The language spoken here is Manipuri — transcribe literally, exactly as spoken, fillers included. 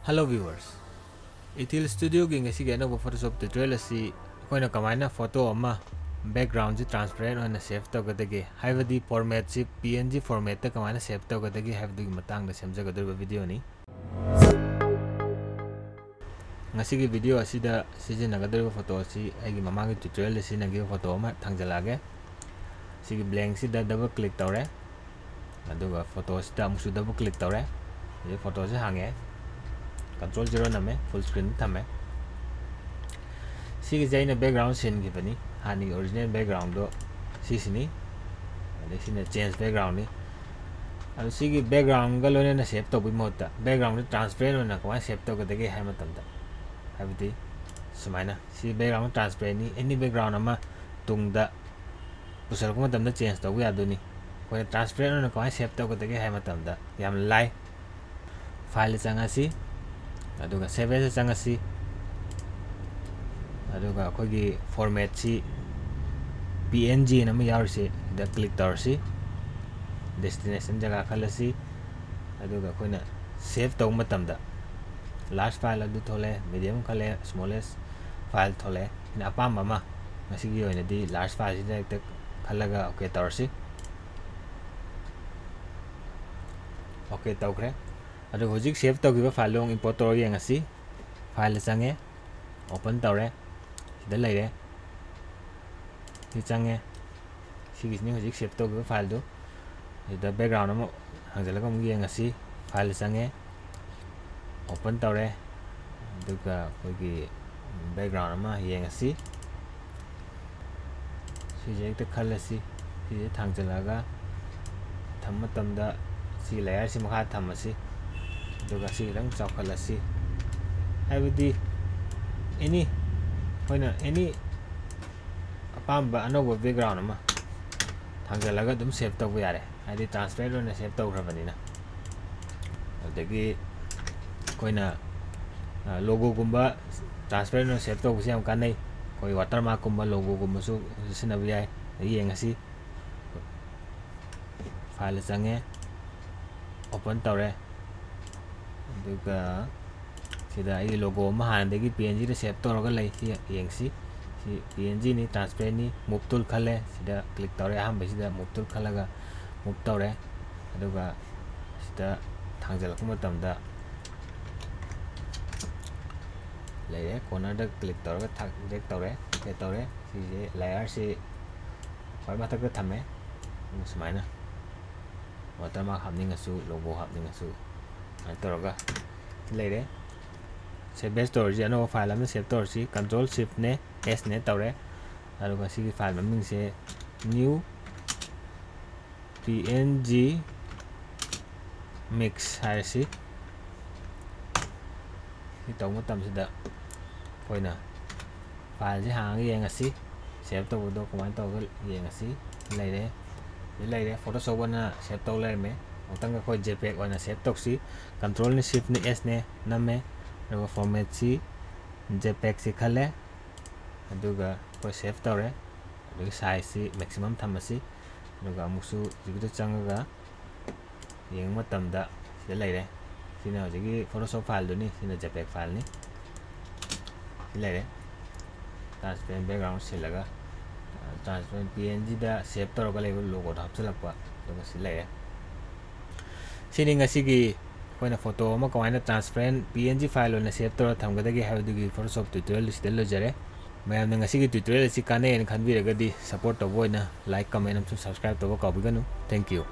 Hello viewers, Ethil Studioꯒꯤ ꯉꯁꯤꯒꯤ ꯑꯅꯧꯕ Photoshop tutorial ꯑꯁꯤ ꯑꯩꯈꯣꯏꯅ ꯀꯃꯥꯏꯅ photo ꯑꯃ backgroundꯁꯤ transparent ꯑꯣꯏꯅ save ꯇꯧꯒꯗꯒꯦ, ꯍꯥꯏꯕꯗꯤ formatꯁꯤ P N G formatꯇ ꯀꯃꯥꯏꯅ save ꯇꯧꯒꯗꯒꯦ ꯍꯥꯏꯕꯗꯨꯒꯤ ꯃꯇꯥꯡꯗ ꯁꯦꯝꯖꯒꯗꯧꯔꯤꯕ videoꯅꯤ꯫ ꯉꯁꯤꯒꯤ video ꯑꯁꯤꯗ ꯁꯤꯖꯤꯟꯅꯒꯗꯧꯔꯤꯕ photo ꯑꯁꯤ ꯑꯩꯒꯤ ꯃꯃꯥꯡꯒꯤ tutorialꯗ ꯁꯤꯖꯤꯟꯅꯈꯤꯕ photo ꯑꯃ ꯊꯥꯡꯖꯜꯂꯛꯑꯒꯦ꯫ ꯁꯤꯒꯤ blankꯁꯤꯗ double click ꯇꯧꯔꯦ, ꯑꯗꯨꯒ photoꯁꯤꯗ ꯑꯃꯨꯛꯁꯨ double click ꯇꯧꯔꯦ꯫ ꯍꯧꯖꯤꯛ photoꯁꯤ ꯍꯥꯡꯉꯦ, control zero ꯅꯝꯃꯦ, full screen ꯊꯝꯃꯦ꯫ ꯁꯤꯒꯤꯁꯦ ꯑꯩꯅ background ꯁꯤꯟꯈꯤꯕꯅꯤ, ꯍꯥꯟꯅꯒꯤ original backgroundꯗꯣ ꯁꯤꯁꯤꯅꯤ, ꯑꯗꯩ ꯁꯤꯅ change backgroundꯅꯤ꯫ ꯑꯗꯨ ꯁꯤꯒꯤ backgroundꯒ ꯂꯣꯏꯅꯅ save ꯇꯧꯕꯒꯤ ꯃꯍꯨꯠꯇ backgroundꯁꯦ transparent ꯑꯣꯏꯅ ꯀꯃꯥꯏꯅ save ꯇꯧꯒꯗꯒꯦ ꯍꯥꯏꯕ ꯃꯇꯝꯗ, ꯍꯥꯏꯕꯗꯤ ꯁꯨꯃꯥꯏꯅ, ꯁꯤ background transparentꯅꯤ, any background ꯑꯃ ꯇꯨꯡꯗ ꯄꯨꯁꯜꯂꯛꯄ ꯃꯇꯝꯗ change ꯇꯧꯕ ꯌꯥꯗꯣꯏꯅꯤ꯫ ꯑꯩꯈꯣꯏꯅ transparent ꯑꯣꯏꯅ ꯀꯃꯥꯏꯅ save ꯇꯧꯒꯗꯒꯦ ꯍꯥꯏꯕ ꯃꯇꯝꯗ ꯌꯥꯝ ꯂꯥꯏ꯫ Fileꯗ ꯆꯪꯉꯁꯤ, ꯑꯗꯨꯒ Save Asꯗ ꯆꯪꯉꯁꯤ, ꯑꯗꯨꯒ ꯑꯩꯈꯣꯏꯒꯤ formatꯁꯤ P N G ꯑꯅ ꯑꯃ ꯌꯥꯎꯔꯤꯁꯦ ꯁꯤꯗ click ꯇꯧꯔꯁꯤ, destination ꯖꯒꯥ ꯈꯜꯂꯁꯤ, ꯑꯗꯨꯒ ꯑꯩꯈꯣꯏꯅ save ꯇꯧꯕ ꯃꯇꯝꯗ large file ꯑꯗꯨ ꯊꯣꯛꯂꯛꯑꯦ, medium ꯈꯜꯂꯦ, smallest file ꯊꯣꯛꯂꯛꯑꯦ꯫ ꯑꯩꯅ ꯑꯄꯥꯝꯕ ꯑꯃ, ꯉꯁꯤꯒꯤ ꯑꯣꯏꯅꯗꯤ large fileꯁꯤꯗ ꯍꯦꯛꯇ ꯈꯜꯂꯒ OK ꯇꯧꯔꯁꯤ꯫ OK ꯇꯧꯈ꯭ꯔꯦ꯫ ꯑꯗꯨꯒ ꯍꯧꯖꯤꯛ save ꯇꯧꯈꯤꯕ fileꯗꯣ ꯑꯃꯨꯛ import ꯇꯧꯔꯒ ꯌꯦꯡꯉꯁꯤ꯫ Fileꯗ ꯆꯪꯉꯦ, open ꯇꯧꯔꯦ, ꯁꯤꯗ ꯂꯩꯔꯦ, ꯁꯤ ꯆꯪꯉꯦ꯫ ꯁꯤꯒꯤꯁꯤꯅꯤ ꯍꯧꯖꯤꯛ save ꯇꯧꯈꯤꯕ fileꯗꯨ꯫ ꯁꯤꯗ background ꯑꯃ ꯍꯥꯡꯖꯜꯂꯒ ꯑꯃꯨꯛ ꯌꯦꯡꯉꯁꯤ꯫ Fileꯗ ꯆꯪꯉꯦ, open ꯇꯧꯔꯦ, ꯑꯗꯨꯒ ꯑꯩꯈꯣꯏꯒꯤ background ꯑꯃ ꯌꯦꯡꯉꯁꯤ꯫ ꯁꯤꯁꯦ ꯍꯦꯛꯇ ꯈꯜꯂꯁꯤ, ꯁꯤꯁꯦ ꯊꯥꯡꯖꯜꯂꯛꯑꯒ ꯊꯝꯕ ꯃꯇꯝꯗ ꯁꯤ layerꯁꯤ ꯃꯈꯥ ꯊꯝꯃꯁꯤ, ꯑꯗꯨꯒ ꯁꯤ ꯈꯤꯇꯪ ꯆꯥꯎꯈꯠꯂꯁꯤ꯫ ꯍꯥꯏꯕꯗꯤ any, ꯑꯩꯈꯣꯏꯅ any ꯑꯄꯥꯝꯕ ꯑꯅꯧꯕ background ꯑꯃ ꯊꯥꯡꯖꯜꯂꯒ ꯑꯗꯨꯝ save ꯇꯧꯕ ꯌꯥꯔꯦ, ꯍꯥꯏꯗꯤ transparent ꯑꯣꯏꯅ save ꯇꯧꯈ꯭ꯔꯕꯅꯤꯅ꯫ ꯑꯗꯒꯤ ꯑꯩꯈꯣꯏꯅ, ꯑ, logoꯒꯨꯝꯕ transparent ꯑꯣꯏꯅ save ꯇꯧꯕꯁꯦ ꯌꯥꯝ ꯀꯥꯟꯅꯩ꯫ ꯑꯩꯈꯣꯏ watermarkꯀꯨꯝꯕ logoꯒꯨꯝꯕꯁꯨ ꯁꯤꯖꯤꯟꯅꯕ ꯌꯥꯏ꯫ ꯑꯗ ꯌꯦꯡꯉꯁꯤ꯫ Fileꯗ ꯆꯪꯉꯦ, open ꯇꯧꯔꯦ, ꯑꯗꯨꯒ ꯁꯤꯗ ꯑꯩꯒꯤ logo ꯑꯃ ꯍꯥꯟꯅꯗꯒꯤ P N G ꯗ save ꯇꯧꯔꯒ ꯂꯩ꯫ ꯁꯤ ꯌꯦꯡꯁꯤ꯫ ꯁꯤ P N G ꯅꯤ, transparent ꯅꯤ꯫ Move tool ꯈꯜꯂꯦ꯫ ꯁꯤꯗ click ꯇꯧꯔꯦ꯫ ꯑꯍꯥꯟꯕꯁꯤꯗ move tool ꯈꯜꯂꯒ move ꯇꯧꯔꯦ꯫ ꯑꯗꯨꯒ ꯁꯤꯗ ꯊꯥꯡꯖꯜꯂꯛꯄ ꯃꯇꯝꯗ ꯂꯩꯔꯦ꯫ Corner ꯗ click ꯇꯧꯔꯒ ꯊꯥꯡ-, drag ꯇꯧꯔꯦ, drag ꯇꯧꯔꯦ꯫ ꯁꯤꯁꯦ layer ꯁꯤ ꯈ꯭ꯋꯥꯏ ꯃꯊꯛꯇ ꯊꯝꯃꯦ꯫ ꯁꯨꯃꯥꯏꯅ watermark ꯍꯥꯞꯅꯤꯡꯉꯁꯨ, logo ꯍꯥꯞꯅꯤꯡꯉꯁꯨ, ꯁꯨꯃꯥꯏꯅ ꯇꯧꯔꯒ ꯂꯩꯔꯦ꯫ Save as ꯇꯧꯔꯁꯤ, ꯑꯅꯧꯕ file ꯑꯃ save ꯇꯧꯔꯁꯤ꯫ Control Shift ꯅꯦ, S ꯅꯦ ꯇꯧꯔꯦ꯫ ꯑꯗꯨꯒ ꯁꯤꯒꯤ file ꯃꯃꯤꯡꯁꯦ new P N G mix ꯍꯥꯏꯔꯁꯤ꯫ ꯁꯤ ꯇꯧꯕ ꯃꯇꯝꯁꯤꯗ ꯑꯩꯈꯣꯏꯅ file ꯁꯤ ꯍꯥꯡꯉꯒ ꯌꯦꯡꯉꯁꯤ, save ꯇꯧꯕꯗꯣ ꯀꯃꯥꯏꯅ ꯇꯧꯔꯒ ꯌꯦꯡꯉꯁꯤ꯫ ꯂꯩꯔꯦ, ꯁꯤ ꯂꯩꯔꯦ꯫ Photoshop ꯑꯣꯏꯅ save ꯇꯧ ꯂꯩꯔꯝꯃꯦ꯫ ꯑꯃꯨꯛꯇꯪꯒ ꯑꯩꯈꯣꯏ JPEG ꯑꯣꯏꯅ save ꯇꯧꯁꯤ꯫ Control ꯅ, Shift ꯅ, S ꯅꯦ ꯅꯝꯃꯦ, ꯑꯗꯨꯒ format ꯁꯤ JPEG ꯁꯤ ꯈꯜꯂꯦ꯫ ꯑꯗꯨꯒ ꯑꯩꯈꯣꯏ save ꯇꯧꯔꯦ꯫ ꯑꯗꯨꯒꯤ size ꯁꯤ maximum ꯊꯝꯃꯁꯤ꯫ ꯑꯗꯨꯒ ꯑꯃꯨꯛꯁꯨ ꯍꯧꯖꯤꯛꯀꯤꯗ ꯆꯪꯉꯒ ꯌꯦꯡꯕ ꯃꯇꯝꯗ ꯁꯤꯗ ꯂꯩꯔꯦ꯫ ꯁꯤꯅ ꯍꯧꯖꯤꯛꯀꯤ Photoshop file ꯗꯨꯅꯤ, ꯁꯤꯅ JPEG file ꯅꯤ꯫ ꯁꯤ ꯂꯩꯔꯦ꯫ Transparent background ꯁꯤꯜꯂꯒ, transparent P N G ꯗ save ꯇꯧꯔꯒ ꯂꯩꯕ logo ꯗꯣ ꯍꯥꯞꯆꯤꯜꯂꯛꯄ, ꯑꯗꯨꯒ ꯁꯤ ꯂꯩꯔꯦ꯫ ꯁꯤꯅꯤ ꯉꯁꯤꯒꯤ ꯑꯩꯈꯣꯏꯅ photo ꯑꯃ ꯀꯃꯥꯏꯅ transparent P N G file ꯑꯣꯏꯅ save ꯇꯧꯔꯒ ꯊꯝꯒꯗꯒꯦ ꯍꯥꯏꯕꯗꯨꯒꯤ Photoshop tutorial ꯗꯨ ꯁꯤꯗ ꯂꯣꯏꯖꯔꯦ꯫ ꯃꯌꯥꯝꯅ ꯉꯁꯤꯒꯤ tutorial ꯑꯁꯤ ꯀꯥꯟꯅꯩ ꯍꯥꯏꯅ ꯈꯟꯕꯤꯔꯒꯗꯤ support ꯇꯧꯕ ꯑꯣꯏꯅ like, comment ꯑꯃꯁꯨꯡ subscribe ꯇꯧꯕ ꯀꯥꯎꯕꯤꯒꯅꯨ꯫ Thank you꯫